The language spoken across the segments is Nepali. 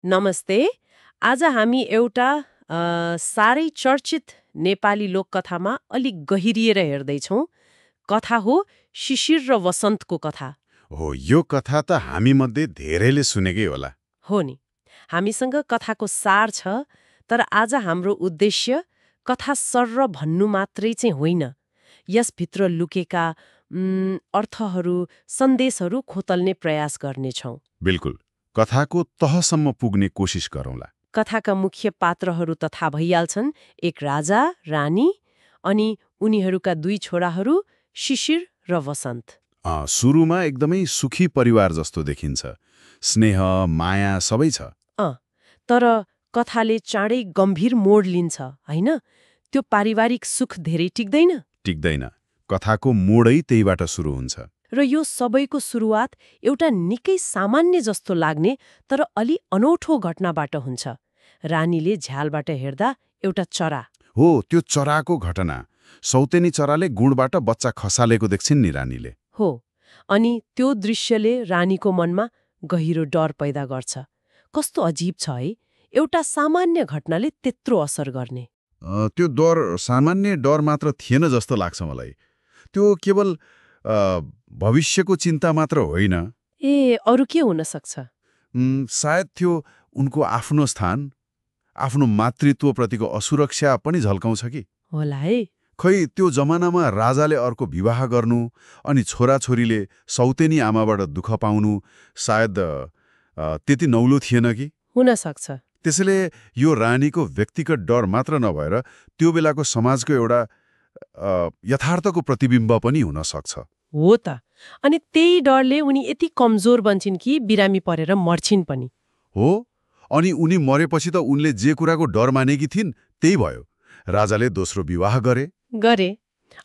नमस्ते। आज हामी एउटा साह्रै चर्चित नेपाली लोककथामा अलिक गहिरिएर हेर्दैछौँ। कथा हो शिशिर र वसन्तको कथा। हो यो कथा त हामीमध्ये धेरैले सुनेकै होला। हो नि, हामीसँग कथाको सार छ, तर आज हाम्रो उद्देश्य कथा सर्र भन्नु मात्रै चाहिँ होइन, यसभित्र लुकेका अर्थहरू, सन्देशहरू खोतल्ने प्रयास गर्नेछौँ। बिल्कुल, कथाको तहसम्म पुग्ने कोसिस गरौँला। कथाका मुख्य पात्रहरू त थाहा भइहाल्छन्, एक राजा, रानी अनि उनीहरूका दुई छोराहरू शिशिर र वसन्त। सुरुमा एकदमै सुखी परिवार जस्तो देखिन्छ। स्नेह, माया सबै छ। तर कथाले चाँडै गम्भीर मोड लिन्छ, होइन? त्यो पारिवारिक सुख धेरै टिक्दैन। टिक्दैन। कथाको मोडै त्यहीबाट सुरु हुन्छ। र यो सबैको सुरुवात एउटा निकै सामान्य जस्तो लाग्ने तर अलि अनौठो घटनाबाट हुन्छ। रानीले झ्यालबाट हेर्दा एउटा चरा। हो, त्यो चराको घटना। सौतेनी चराले गुणबाट बच्चा खसालेको देख्छिन् नि रानीले। हो, अनि त्यो दृश्यले रानीको मनमा गहिरो डर पैदा गर्छ। कस्तो अजीब छ है, एउटा सामान्य घटनाले त्यत्रो असर गर्ने। त्यो डर सामान्य डर मात्र थिएन जस्तो लाग्छ मलाई। त्यो केवल भविष्यको चिन्ता मात्र होइन। ए, अरू के हुन सक्छ? सायद त्यो उनको आफ्नो स्थान, आफ्नो मातृत्वप्रतिको असुरक्षा पनि झल्काउँछ कि। होला है। खै त्यो जमानामा राजाले अर्को विवाह गर्नु अनि छोराछोरीले सौतेनी आमाबाट दुःख पाउनु सायद त्यति नौलो थिएन कि। हुन सक्छ। त्यसैले यो रानीको व्यक्तिगत डर मात्र नभएर त्यो बेलाको समाजको एउटा यथार्थको प्रतिबिम्ब पनि हुन सक्छ। हो त, अनि त्यही डरले उनी यति कमजोर बन्छन् कि बिरामी परेर मर्छिन् पनि। हो, अनि उनी मरेपछि त उनले जे कुराको डर मानेकी थिइन् त्यही भयो। राजाले दोस्रो विवाह गरे।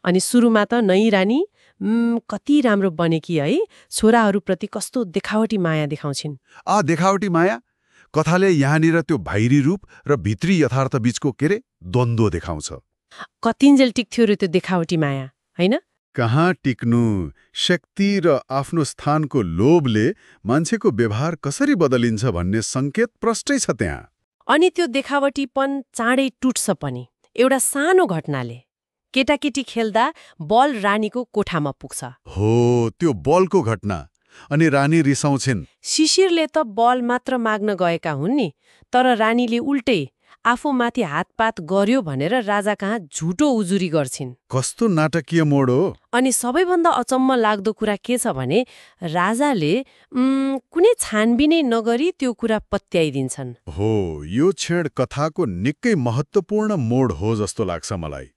अनि सुरुमा त नै रानी कति राम्रो बनेकी है, छोराहरूप्रति कस्तो देखावटी माया देखाउँछिन्। देखावटी माया। कथाले यहाँनिर त्यो बाहिरी रूप र भित्री यथार्थ बीचको द्वन्द्व देखाउँछ। कतिन्जेल टिक्थ्यो र त्यो देखावटी माया, होइन? कहाँ टिक्नु। शक्ति र आफ्नो स्थानको लोभले मान्छेको व्यवहार कसरी बदलिन्छ भन्ने सङ्केत प्रष्टै छ त्यहाँ। अनि त्यो देखावटीपन चाँडै टुट्छ पनि एउटा सानो घटनाले। केटाकेटी खेल्दा बल रानीको कोठामा पुग्छ। हो, त्यो बलको घटना। अनि रानी रिसाउँछिन्। शिशिरले त बल मात्र माग्न गएका हुन् नि, तर रानीले उल्टै आफूमाथि हातपात गर्यो भनेर राजा कहाँ झुटो उजुरी गर्छिन्। कस्तो नाटकीय मोड हो। अनि सबैभन्दा अचम्म लाग्दो कुरा के छ भने राजाले कुनै छानबिनै नगरी त्यो कुरा पत्याइदिन्छन्। हो, यो क्षण कथाको निकै महत्त्वपूर्ण मोड हो जस्तो लाग्छ मलाई।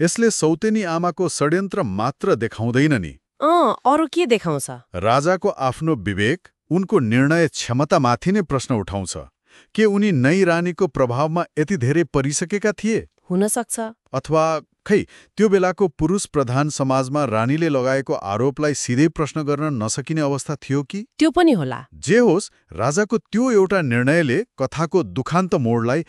यसले सौतेनी आमाको षड्यन्त्र मात्र देखाउँदैन नि, अरू के देखाउँछ? राजाको आफ्नो विवेक, उनको निर्णय क्षमतामाथि नै प्रश्न उठाउँछ। के उनी नै रानीको प्रभावमा यति धेरै परिसकेका थिए? हुन सक्छ। अथवा खै त्यो बेलाको पुरुष प्रधान समाजमा रानीले लगाएको आरोपलाई सिधै प्रश्न गर्न नसकिने अवस्था थियो कि? त्यो पनि होला। जे होस्, राजाको त्यो एउटा निर्णयले कथाको दुखान्त मोडलाई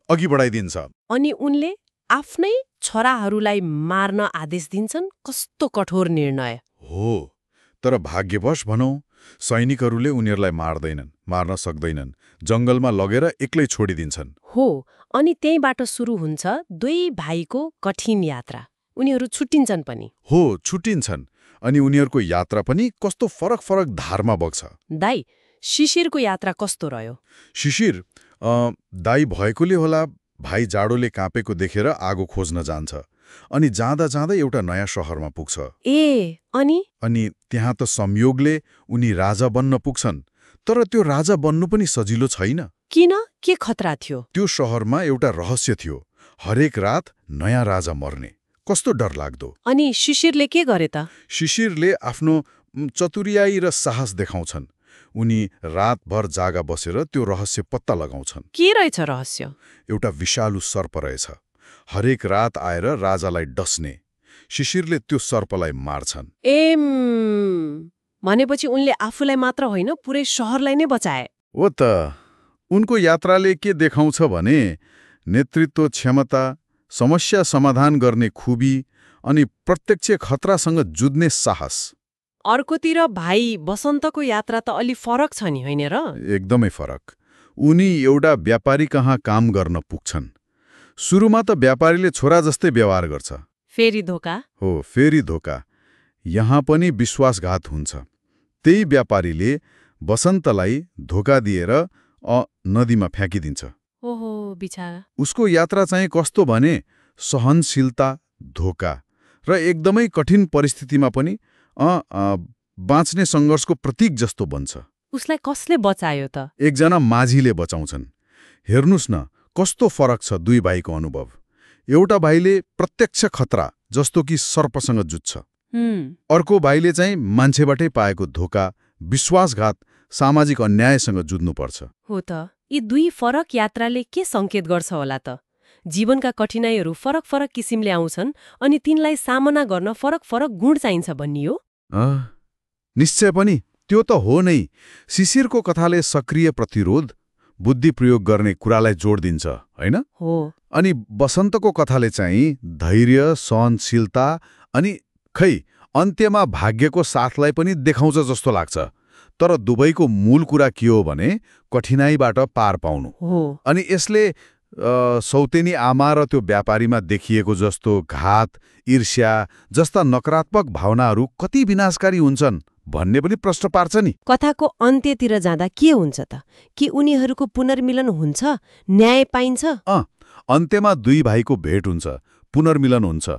अघि बढाइदिन्छ। अनि उनले आफ्नै छोराहरूलाई मार्न आदेश दिन्छन्। कस्तो कठोर निर्णय हो। तर भाग्यवश भनौँ, सैनिकहरूले उनीहरूलाई मार्न सक्दैनन्। जङ्गलमा लगेर एक्लै छोडिदिन्छन्। हो, अनि त्यहीँबाट सुरु हुन्छ दुई भाइको कठिन यात्रा। उनीहरू छुट्टिन्छन् पनि। हो, छुट्टिन्छन्। अनि उनीहरूको यात्रा पनि कस्तो फरक फरक धारमा बग्छ। दाइ, शिशिरको यात्रा कस्तो रह्यो? शिशिर दाइ भएकोले होला, भाइ जाडोले काँपेको देखेर आगो खोज्न जान्छ। अनि जाँदा जाँदै एउटा नयाँ शहरमा पुग्छ। अनि त्यहाँ त संयोगले उनी राजा बन्न पुग्छन्। तर त्यो राजा बन्नु पनि सजिलो छैन। किन? के खतरा थियो? त्यो शहरमा एउटा रहस्य थियो। हरेक रात नयाँ राजा मर्ने। कस्तो डर लाग्दो। अनि शिशिरले के गरे त? शिशिरले आफ्नो चतुर्याई र साहस देखाउँछन्। उनी रातभर जागा बसेर त्यो रहस्य पत्ता लगाउँछन्। के रहेछ रहस्य? एउटा विषालु सर्प रहेछ, हरेक रात आएर राजालाई डस्ने। शिशिरले त्यो सर्पलाई मार्छन्। भनेपछि उनले आफूलाई मात्र होइन, पुरै शहरलाई नै बचाए। हो त। उनको यात्राले के देखाउँछ भने नेतृत्व क्षमता, समस्या समाधान गर्ने खुबी अनि प्रत्यक्ष खतरासँग जुझ्ने साहस। अर्कोतिर भाइ वसन्तको यात्रा त अलि फरक छ नि, होइन र? एकदमै फरक। उनी एउटा व्यापारी कहाँ काम गर्न पुग्छन्। सुरुमा त व्यापारीले छोरा जस्तै व्यवहार गर्छ। फेरि धोका। हो, फेरि धोका। यहाँ पनि विश्वासघात हुन्छ। त्यही व्यापारीले वसन्तलाई धोका दिएर नदीमा फ्याँकिदिन्छ। ओहो बिचारा। उसको यात्रा चाहिँ कस्तो भने सहनशीलता, धोका र एकदमै कठिन परिस्थितिमा पनि बाँच्ने सङ्घर्षको प्रतीक जस्तो बन्छ। उसलाई कसले बचायो त? एकजना माझीले बचाउँछन्। हेर्नुस् न कस्तो फरक छ दुई भाइको अनुभव। एउटा भाइले प्रत्यक्ष खतरा जस्तो कि सर्पसँग जुझ्छ। अर्को भाइले चाहिँ मान्छेबाटै पाएको धोका, विश्वासघात, सामाजिक अन्यायसँग जुझ्नुपर्छ। हो त। यी दुई फरक यात्राले के सङ्केत गर्छ होला त? जीवनका कठिनाइहरू फरक फरक किसिमले आउँछन् अनि तिनलाई सामना गर्न फरक फरक गुण चाहिन्छ भन्ने हो? निश्चय पनि त्यो त हो नै। शिशिरको कथाले सक्रिय प्रतिरोध, बुद्धि प्रयोग गर्ने कुरालाई जोड दिन्छ, होइन? हो। अनि वसन्तको कथाले चाहिँ धैर्य, सहनशीलता अनि अन्त्यमा भाग्यको साथलाई पनि देखाउँछ जस्तो लाग्छ। तर दुवैको मूल कुरा के हो भने कठिनाइबाट पार पाउनु हो। अनि यसले सौतेनी आमा र त्यो व्यापारीमा देखिएको जस्तो घात, ईर्ष्या जस्ता नकारात्मक भावनाहरू कति विनाशकारी हुन्छन् भन्ने पनि प्रश्न पार्छ नि। कथाको अन्त्यतिर जाँदा के हुन्छ त? कि उनीहरूको पुनर्मिलन हुन्छ, न्याय पाइन्छ? अन्त्यमा दुई भाइको भेट हुन्छ, पुनर्मिलन हुन्छ,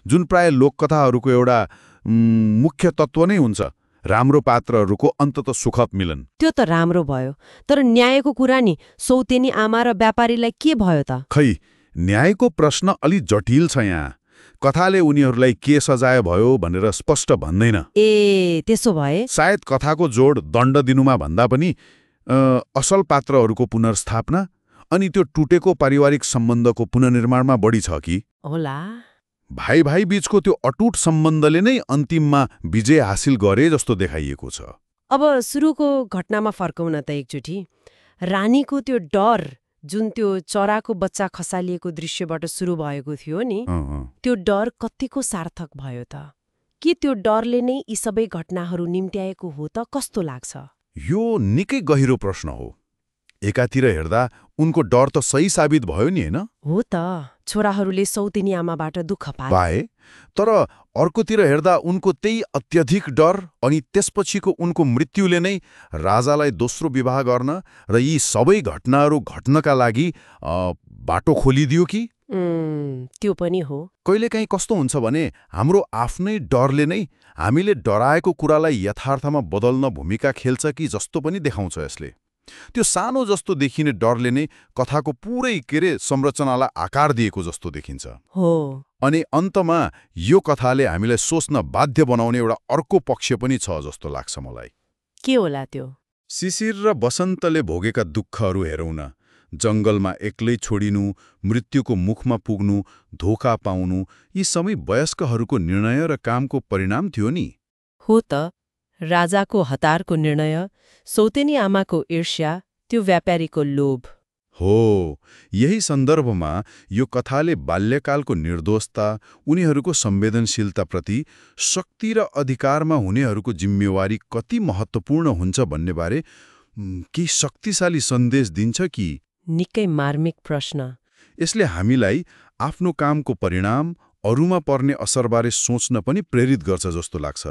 जुन प्राय लोककथाहरूको एउटा मुख्य तत्त्व नै हुन्छ। राम्रो पात्रहरूको अन्ततः सुखद मिलन। त्यो त राम्रो भयो। तर न्यायको कुरा नि सौतेनी आमा र व्यापारीलाई के भयो त? न्यायको प्रश्न अलि जटिल छ यहाँ। कथाले उनीहरूलाई के सजाय भयो भनेर स्पष्ट भन्दैन। त्यसो भए सायद कथाको जोड दण्ड दिनुमा भन्दा पनि असल पात्रहरूको पुनर्स्थापना अनि त्यो टुटेको पारिवारिक सम्बन्धको पुनर्निर्माणमा बढी छ कि होला। भाइ भाइ बीचको त्यो अटुट सम्बन्धले नै अन्तिममा विजय हासिल गरे जस्तो देखाइएको छ। अब सुरुको घटनामा फर्कौं न त एकचोटि। रानीको त्यो डर जुन त्यो चराको बच्चा खसालिएको दृश्यबाट सुरु भएको थियो नि, त्यो डर कतिको सार्थक भयो त? के त्यो डरले नै यी सबै घटनाहरू निम्त्याएको हो त? कस्तो लाग्छ? यो निकै गहिरो प्रश्न हो। एकातिर हेर्दा उनको डर त सही साबित भयो नि, होइन? हो त। छोराहरूले सौतेनी आमाबाट दुःख पाए। तर अर्कोतिर हेर्दा उनको त्यही अत्यधिक डर अनि त्यसपछिको उनको मृत्युले नै राजालाई दोस्रो विवाह गर्न र यी सबै घटनाहरू घट्नका लागि बाटो खोलिदियो कि? त्यो पनि हो। कहिलेकाहीँ कस्तो हुन्छ भने हाम्रो आफ्नै डरले नै हामीले डराएको कुरालाई यथार्थमा बदल्न भूमिका खेल्छ कि जस्तो पनि देखाउँछ यसले। त्यो सानो जस्तो देखिने डरले नै कथाको पुरै संरचनालाई आकार दिएको जस्तो देखिन्छ। हो। अनि अन्तमा यो कथाले हामीलाई सोच्न बाध्य बनाउने एउटा अर्को पक्ष पनि छ जस्तो लाग्छ मलाई। के होला त्यो? शिशिर र वसन्तले भोगेका दुःखहरू हेरौँ न। जङ्गलमा एक्लै छोडिनु, मृत्युको मुखमा पुग्नु, धोका पाउनु, यी सबै वयस्कहरूको निर्णय र कामको परिणाम थियो नि। हो त। राजाको हतारको निर्णय, सौतेनी आमाको ईर्ष्या, त्यो व्यापारीको लोभ। हो, यही सन्दर्भमा यो कथाले बाल्यकालको निर्दोषता, उनीहरूको संवेदनशीलताप्रति, शक्ति र अधिकारमा हुनेहरूको जिम्मेवारी कति महत्त्वपूर्ण हुन्छ भन्ने बारे केही शक्तिशाली सन्देश दिन्छ कि? निकै मार्मिक प्रश्न। यसले हामीलाई आफ्नो कामको परिणाम, अरूमा पर्ने असरबारे सोच्न पनि प्रेरित गर्छ जस्तो लाग्छ।